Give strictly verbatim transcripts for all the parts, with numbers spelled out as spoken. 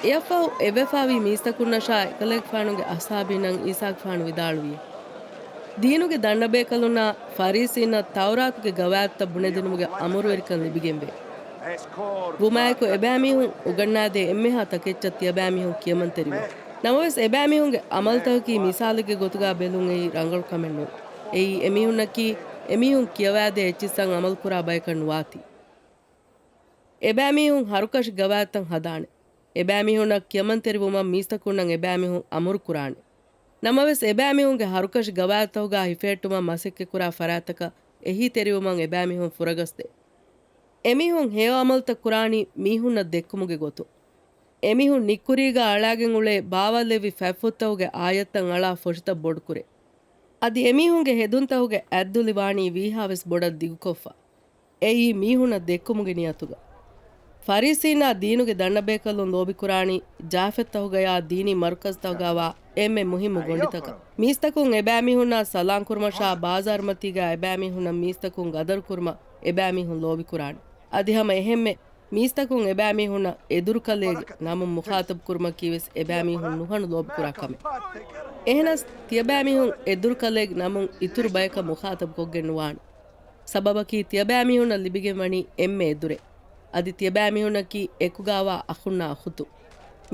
އެއަށްފަހު އެއްވެފާވީ މީސްތަކުންނަށާ އެކަލޭގެފާނުގެ އަޞްޙާބީންނަށް ޢީސާގެފާނު ވިދާޅުވި، ދީނުގެ ދަންނަބޭކަލުންނާ ފަރީސީންނަށް ތައުރާތުގެ ގަވާއިދުތައް ބުނެދިނުމުގެ އަމުރުވެރިކަން ލިބިގެންވޭ. ވުމާއެކު އެބައިމީހުން އުގަންނާދޭ އެންމެހާ ތަކެއްޗަށް ތިޔަބައިމީހުން ކިޔަމަންތެރިވޭ. ނަމަވެސް އެބައިމީހުންގެ ޢަމަލުތަކަކީ މިސާލެއްގެ ގޮތުގާ ބެލުން އެއީ ރަނގަޅު ކަމެއް ނޫން. އެއީ އެމީހުންނަކީ އެމީހުން ކިޔަވާދޭ އެއްޗިއްސަށް ޢަމަލުކުރާ ބަޔަކަށް ނުވާތީ. އެބައިމީހުން ހަރުކަށި ގަވާއިދުތައް ހަދާނެ. އެބައިމީހުންނަށް ކިޔަމަންތެރިވުމަށް މީސްތަކުންނަށް އެބައިމީހުން އަމުރު ކުރާނެ. ނަމަވެސް އެބައިމީހުންގެ ހަރުކަށި ގަވާއިދުތަކުގާ ހިފެހެއްޓުމަށް މަސައްކަތްކުރާ ފަރާތްތަކަށް އެހީތެރިވުމަށް އެބައިމީހުން ފުރަގަސްދޭ. އެމީހުން ހެޔޮ ޢަމަލުތައް ކުރާނީ މީހުންނަށް ދެއްކުމުގެ ގޮތުން. އެމީހުން ނިއްކުރީގާ އަޅާގެން އުޅޭ ބާވަތްލެއްވި ފަތްފުށްތަކުގެ އާޔަތްތައް އަޅާ ފޮށިތައް ބޮޑުކުރޭ. އަދި އެމީހުންގެ ހެދުންތަކުގެ އަތްދުލި ވާނީ ވީހާވެސް ބޮޑަށް ދިގުކޮށްފަ. އެއީ މީހުންނަށް ދެއްކުމުގެ ނިޔަތުގަ. ފަރީސީންނާ ދީނުގެ ދަންނަބޭކަލުން ލޯބިކުރާނީ ޖާފަތްތަކުގަޔާ ދީނީ މަރުކަޒުތަކުގައިވާ އެންމެ މުހިއްމު ގޮނޑިތަކަށް. މީސްތަކުން އެބައިމީހުންނާ ސަލާންކުރުމަށާ ބާޒާރުމަތީގަ އެބައިމީހުންނަށް މީސްތަކުން ގަދަރުކުރުމަށް އެބައިމީހުން ލޯބިކުރާނެ. އަދި ހަމަ އެހެންމެ މީސްތަކުން އެބައިމީހުންނަށް އެދުރުކަލޭގެ ނަމުން މުޚާޠަބުކުރުމަކީވެސް އެބައިމީހުން ނުހަނު ލޯބިކުރާ ކަމެއް. އެހެނަސް ތިޔަބައިމީހުން އެދުރުކަލޭގެ ނަމުން އިތުރު ބަޔަކަށް މުޚާޠަބުކޮށްގެން ނުވާނެ. ސަބަބަކީ ތިޔަބައިމީހުންނަށް ލިބިގެން ވަނީ އެންމެ އެދުރެއް. އަދި ތިޔަބައިމީހުންނަކީ އެކުގާވާ އަޚުންނާ އުޚުތު.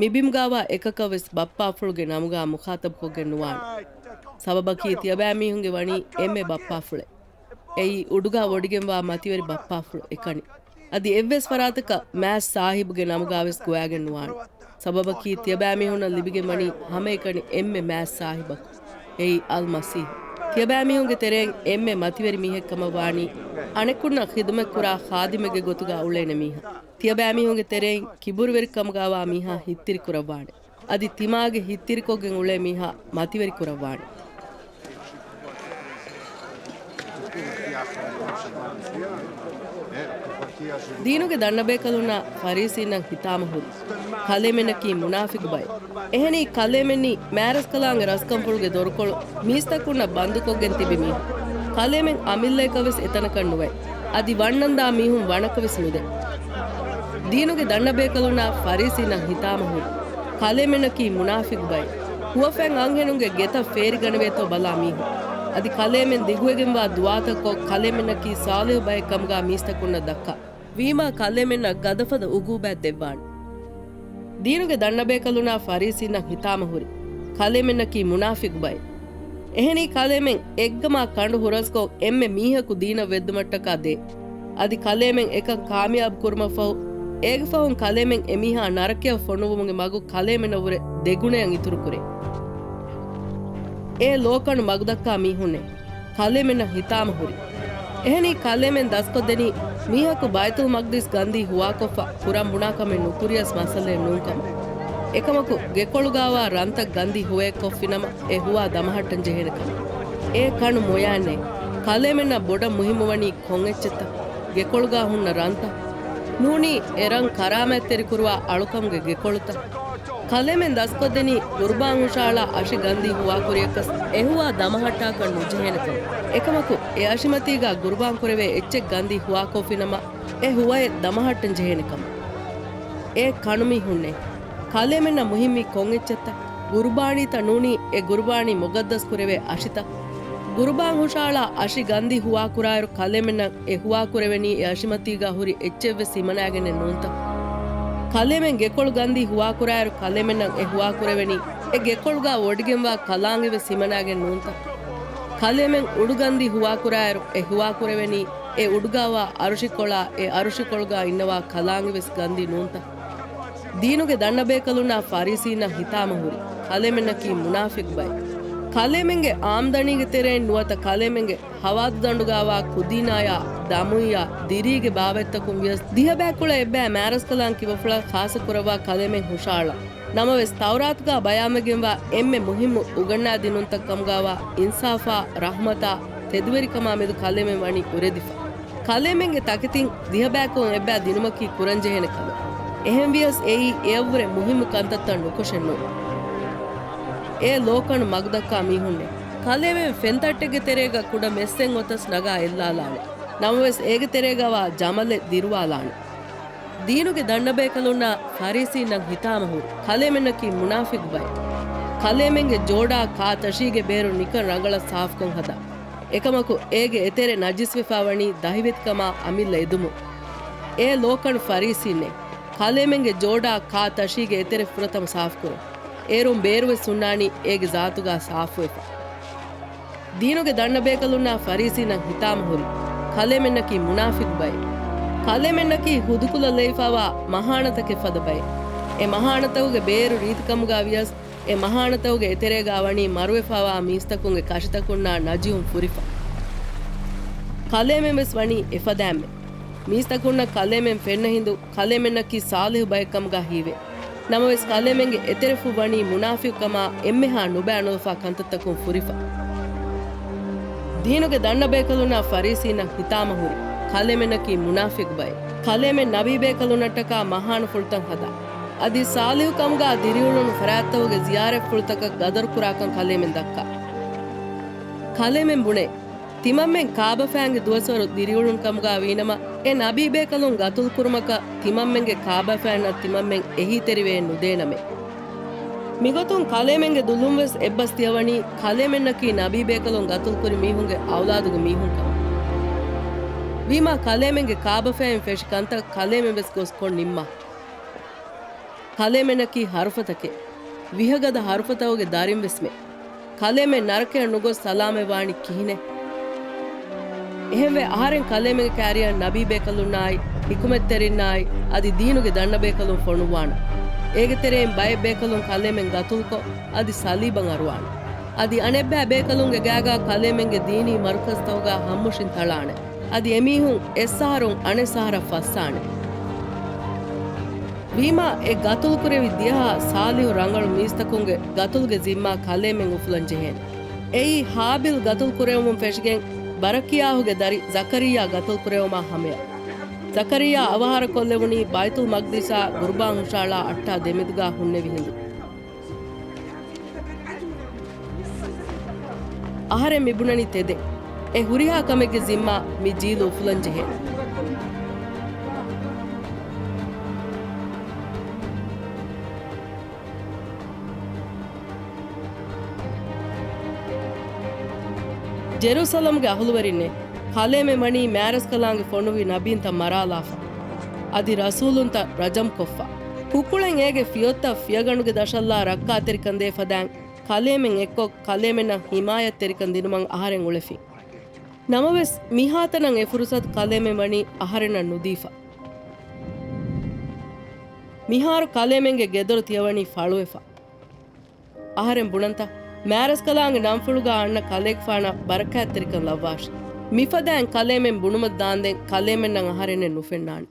މިބިމުގާވާ އެކަކަށްވެސް ބައްޕާފުޅުގެ ނަމުގާ މުޚާޠަބުކޮށްގެން ނުވާނެ. ސަބަބަކީ ތިޔަބައިމީހުންގެ ވަނީ އެންމެ ބައްޕާފުޅެއް. އެއީ އުޑުގާ ވޮޑިގެންވާ މަތިވެރި ބައްޕާފުޅު އެކަނި. އަދި އެއްވެސް ފަރާތަކަށް މާތް ސާހިބުގެ ނަމުގާވެސް ގޮވާގެން ނުވާނެ. ސަބަބަކީ ތިޔަބައިމީހުންނަށް ލިބިގެން ވަނީ ހަމައެކަނި އެންމެ މާތް ސާހިބަކު. އެއީ އަލްމަސީޙު. ތިޔަބައިމީހުންގެ ތެރެއިން އެންމެ މަތިވެރި މީހެއްކަމަށް ވާނީ އަނެކުންނަށް ޚިދުމަތްކުރާ ޚާދިމެއްގެ ގޮތުގާ އުޅޭނެ މީހާ. ތިޔަބައިމީހުންގެ ތެރެއިން ކިބުރުވެރިކަމުގާވާ މީހާ ހިތްތިރިކުރައްވާނެ. އަދި ތިމާގެ ހިތްތިރިކޮށްގެން އުޅޭ މީހާ މަތިވެރިކުރައްވާނެ. ދީނުގެ ދަންނަބޭކަލުންނާ ފަރީސީންނަށް ހިތާމަ ހުރި ކަލޭމެންނަކީ މުނާފިގު ބައެއް. އެހެނީ ކަލޭމެންނީ މާތްރަސްކަލާނގެ ރަސްކަންފުޅުގެ ދޮރުކޮޅު މީސްތަކުންނަށް ބަންދުކޮށްގެން ތިބި މީހުން. ކަލޭމެން އަމިއްލައަކަށް ވެސް އެތަނަކަށް ނުވައި. އަދި ވަންނަންދާ މީހުން ވަނަކަށް ވެސް ނުދޭ. ދީނުގެ ދަންނަބޭކަލުންނާ ފަރީސީންނަށް ހިތާމަ ހުރި ކަލޭމެންނަކީ މުނާފިގު ބައެއް. ހުވަފަތް އަންހެނުންގެ ގެތައް ފޭރިގަނެވޭތޯ ބަލާ މީހުން. އަދި ކަލޭމެން ދިގުވެގެންވާ ދުޢާތައްކޮށް ކަލޭމެންނަކީ ޞާލިޙު ބައެއް ކަމުގާ މީސްތަކުންނަށް ދައްކާ. ވީމާ ކަލޭމެންނަށް ގަދަފަދަ އުގޫބާތް ދެއްވާނެ. ދީނުގެ ދަންނަބޭކަލުންނާ ފަރީސީންނަށް ހިތާމަ ހުރި ކަލޭމެންނަކީ މުނާފިގު ބައެއް. އެހެނީ ކަލޭމެން އެއްގަމާ ކަނޑު ހުރަސްކޮށް އެންމެ މީހަކު ދީނަށް ވެއްދުމަށްޓަކާ ދޭ. އަދި ކަލޭމެން އެކަން ކާމިޔާބު ކުރުމަށްފަހު، އޭގެފަހުން ކަލޭމެން އެމީހާ ނަރަކަޔަށް ފޮނުއްވުމުގެ މަގު ކަލޭމެނަށްވުރެ ދެގުނަޔަށް އިތުރުކުރޭ. އޭ ލޯކަނު މަގުދައްކާ މީހުންނޭ! ކަލޭމެންނަށް ހިތާމަ ހުރި. އެހެނީ ކަލޭމެން ދަސްކޮށްދެނީ މީހަކު ބައިތުލް މަގްދިސް ގަންދީ ހުވާކޮށްފަ ކުރަން ބުނާ ކަމެއް ނުކުރިޔަސް މައްސަލައެއް ނޫން ކަމަށް. އެކަމަކު، ގެކޮޅުގާވާ ރަންތައް ގަންދީ ހުވައެއްކޮށްފިނަމަ، އެ ހުވާ ދަމަހައްޓަން ޖެހޭނެ ކަމަށް. އޭ ކަނު މޮޔާންނޭ! ކަލޭމެންނަށް ބޮޑަށް މުހިއްމުވަނީ ކޮން އެއްޗެއްތަ؟ ގެކޮޅުގާ ހުންނަ ރަންތަ؟ ނޫނީ އެ ރަން ކަރާމާތްތެރިކުރުވާ އަޅުކަމުގެ ގެކޮޅުތަ؟ ކަލޭމެން ދަސްކޮށްދެނީ ގުރުބާން ހުށައަޅާ އަށި ގަންދީ ހުވާކުރިޔަކަސް އެ ހުވާ ދަމަހައްޓާކަށް ނުޖެހޭނެކަމަށް. އެކަމަކު، އެ އަށިމަތީގާ ގުރުބާން ކުރެވޭ އެއްޗެއް ގަންދީ ހުވާކޮށްފިނަމަ، އެ ހުވައެއް ދަމަހައްޓަން ޖެހޭނެ ކަމަށް. އޭ ކަނުމީހުންނޭ! ކަލޭމެންނަށް މުހިއްމީ ކޮން އެއްޗެއްތަ؟ ގުރުބާނީތަ ނޫނީ އެ ގުރުބާނީ މުގައްދަސް ކުރެވޭ އަށިތަ؟ ގުރުބާން ހުށައަޅާ އަށި ގަންދީ ހުވާކުރާއިރު ކަލޭމެންނަށް އެ ހުވާކުރެވެނީ އެ އަށިމަތީގާ ހުރި އެއްޗެއްވެސް ހިމަނާގެނެއް ނޫންތަ؟ ކަލޭމެން ގެކޮޅު ގަންދީ ހުވާކުރާއިރު ކަލޭމެންނަށް އެ ހުވާކުރެވެނީ އެ ގެކޮޅުގާ ވޮޑިގެންވާ ކަލާނގެވެސް ހިމަނާގެން ނޫންތަ؟ ކަލޭމެން އުޑު ގަންދީ ހުވާކުރާއިރު އެ ހުވާކުރެވެނީ އެ އުޑުގާވާ އަރުޝިކޮޅާ އެ އަރުޝިކޮޅުގާ އިންނަވާ ކަލާނގެވެސް ގަންދީ ނޫންތަ؟ ދީނުގެ ދަންނަބޭކަލުންނާ ފަރީސީންނަށް ހިތާމަ ހުރި ކަލޭމެންނަކީ މުނާފިގު ބައެއް. ކަލޭމެންގެ އާމްދަނީގެ ތެރެއިން ނުވަތަ ކަލޭމެންގެ ހަވާދުދަނޑުގާވާ ކުދީނާޔާ، ދަމުއްޔާ، ދިރީގެ ބާވަތްތަކުން ވިޔަސް ދިހަ ބައިކުޅަ އެއްބައި މާތްރަސްކަލާނގެ ކިބަފުޅަށް ޚާއްޞަކުރައްވާ ކަލޭމެން ހުށައަޅާ. ނަމަވެސް، ތައުރާތުގާ ބަޔާންވެގެންވާ އެންމެ މުހިއްމު އުގަންނާދިނުންތައް ކަމުގާވާ އިންސާފާ، ރަޙްމަތާ، ތެދުވެރިކަމާ މެދު ކަލޭމެން ވަނީ އުރެދިފަ. ކަލޭމެންގެ ތަކެތިން ދިހަ ބަޔަކުން އެއްބައި ދިނުމަކީ ކުރަންޖެހޭނެ ކަމެއް. އެހެންވިޔަސް އެއީ އެއަށްވުރެ މުހިއްމު ކަންތައްތައް ނުކޮށެއް ނޫން. އޭ ލޯކަނު މަގުދައްކާ މީހުންނޭ! ކަލޭމެން ފެންތައްޓެއްގެ ތެރޭގަ ކުޑަ މެއްސެއް އޮތަސް ނަގާ އެއްލާލާނެ. ނަމަވެސް އޭގެ ތެރޭގަވާ ޖަމަލެއް ދިރުވާލާނެ. ދީނުގެ ދަންނަބޭކަލުންނާ ފަރީސީންނަށް ހިތާމަހުރި، ކަލޭމެންނަކީ މުނާފިގު ބައެއް. ކަލޭމެންގެ ޖޯޑާ ކާ ތަށީގެ ބޭރު ނިކަން ރަނގަޅަށް ސާފުކޮށް ހަދާ. އެކަމަކު އޭގެ އެތެރެ ނަޖިސްވެފާ ވަނީ ދަހިވެތިކަމާ އަމިއްލަ އެދުމުން. އޭ ލޯކަން ފަރީސީންނޭ! ކަލޭމެންގެ ޖޯޑާ ކާ ތަށީގެ އެތެރެ ފުރަތަމަ ސާފުކުރުން. އޭރުން ބޭރުވެސް ހުންނާނީ އޭގެ ޒާތުގާ ސާފުވެފަ. ދީނުގެ ދަންނަބޭކަލުންނާ ފަރީސީންނަށް ހިތާމަހުރި، ކަލޭމެންނަކީ މުނާފިގު ބައެއް. ކަލޭމެންނަކީ ހުދުކުލަ ލެވިފާވާ މަހާނަތަކެއް ފަދަ ބައެއް. އެ މަހާނަތަކުގެ ބޭރު ރީތިކަމުގާ ވިޔަސް، އެ މަހާނަތަކުގެ އެތެރޭގާ ވަނީ މަރުވެފާވާ މީސްތަކުންގެ ކަށިތަކުންނާ ނަޖިހުން ފުރިފަ. ކަލޭމެން ވެސް ވަނީ އެފަދައިންމެ. މީސްތަކުންނަށް ކަލޭމެން ފެންނަ ހިނދު، ކަލޭމެންނަކީ ސާލިހު ބައެއްކަމުގާ ހީވޭ. ނަމަވެސް، ކަލޭމެންގެ އެތެރެފުށް ވަނީ މުނާފިޤުކަމާ އެންމެހާ ނުބައި ނުލަފާ ކަންތައްތަކުން ފުރިފަ. ދީނުގެ ދަންނަބޭކަލުންނާ ފަރީސީންނަށް ހިތާމަހުރި، ކަލޭމެންނަކީ މުނާފިޤު ބައެއް. ކަލޭމެން ނަބީބޭކަލުންނަށްޓަކާ މަހާނުފުޅުތައް ހަދާ. އަދި ސާލިހުކަމުގާ ދިރިއުޅުނު ފަރާތްތަކުގެ ޒިޔާރަތްފުޅުތަކަށް ގަދަރުކުރާކަން ކަލޭމެން ދައްކާ. ކަލޭމެން ބުނޭ، ތިމަންމެން ކާބަފައިންގެ ދުވަސްވަރު ދިރިއުޅުނު ކަމުގާ ވީނަމަ، އެ ނަބީބޭކަލުން ގަތުލުކުރުމަކަށް ތިމަންމެންގެ ކާބަފައިންނަށް ތިމަންމެން އެހީތެރިވެއެއް ނުދޭނަމޭ. މިގޮތުން ކަލޭމެންގެ ދުލުން ވެސް އެއްބަސް ތިޔަވަނީ ކަލޭމެންނަކީ ނަބީބޭކަލުން ގަތުލުކުރި މީހުންގެ އައުލާދުގެ މީހުން ކަމަށް. ވީމާ ކަލޭމެންގެ ކާބަފައިން ފެށި ކަންތައް ކަލޭމެން ވެސް ގޮސް ކޮށް ނިންމާ. ކަލޭމެންނަކީ ހަރުފަތަކެއް. ވިހަގަދަ ހަރުފަތަކުގެ ދަރިން ވެސްމެ. ކަލޭމެން ނަރަކަޔަށް ނުގޮސް ސަލާމަތް ވާނީ ކިހިނެއް؟ އެހެންވެ، އަހަރެން ކަލޭމެންގެ ކާރިޔަށް ނަބީބޭކަލުންނާއި، ޙިކުމަތްތެރިންނާއި، އަދި ދީނުގެ ދަންނަބޭކަލުން ފޮނުއްވާނަން. އޭގެ ތެރެއިން ބައެއް ބޭކަލުން ކަލޭމެން ގަތުލުކޮށް، އަދި ސަލީބަށް އަރުވާނެ. އަދި އަނެއްބައި ބޭކަލުންގެ ގާގާ ކަލޭމެންގެ ދީނީ މަރުކަޒުތަކުގާ ހައްމުށިން ތަޅާނެ. އަދި އެމީހުން އެއްސަހަރުން އަނެއްސަހަރަށް ފައްސާނެ. ވީމާ، އެ ގަތުލުކުރެވި ދިޔަހާ ސާލިހު ރަނގަޅު މީސްތަކުންގެ ގަތުލުގެ ޒިންމާ ކަލޭމެން އުފުލަން ޖެހޭނެ. އެއީ ހާބިލް ގަތުލު ކުރެވުމުން ފެށިގެން ބަރަކިޔާހުގެ ދަރި ޒަކަރިއްޔާ ގަތުލު ކުރެވުމާ ހަމަޔަށް. ޒަކަރިއްޔާ އަވަހާރަކޮށްލެވުނީ ބައިތުލް މަގްދިސާ ގުރުބާން ހުށައަޅާ އައްޓާ ދެމެދުގާ ހުންނެވި ހިނދު. އަހަރެން މިބުނަނީ ތެދެއް. އެ ހުރިހާ ކަމެއްގެ ޒިންމާ މި ޖީލު އުފުލަން ޖެހޭ. ޖެރޫސަލަމްގެ އަހުލުވެރިންނޭ! ކަލޭމެން ވަނީ މާރަސްކަލާނގެ ފޮނުވި ނަބީންތައް މަރާލާފަ، އަދި ރަސޫލުންތައް ރަޖަމްކޮށްފަ. ކުކުޅެން އޭގެ ފިޔޮއްތައް ފިޔަގަނޑުގެ ދަށަށްލާ ރައްކާތެރިކަން ދޭ ފަދައިން، ކަލޭމެން އެއްކޮށް، ކަލޭމެންނަށް ހިމާޔަތްތެރިކަން ދިނުމަށް އަހަރެން އުޅެފިން. ނަމަވެސް، މިހާތަނަށް އެ ފުރުސަތު ކަލޭމެން ވަނީ އަހަރެންނަށް ނުދީފަ. މިހާރު ކަލޭމެންގެ ގެދޮރު ތިޔަވަނީ ފަޅުވެފަ. އަހަރެން ބުނަންތަ؟ މާރަސްކަލާނގެ ނަންފުޅުގާ އަންނަ ކަލޭގެފާނަށް ބަރަކާތްތެރިކަން ލައްވާށި. މިފަދައިން ކަލޭމެން ބުނުމަށް ދާންދެން ކަލޭމެންނަށް އަހަރެންނެއް ނުފެންނާނެ.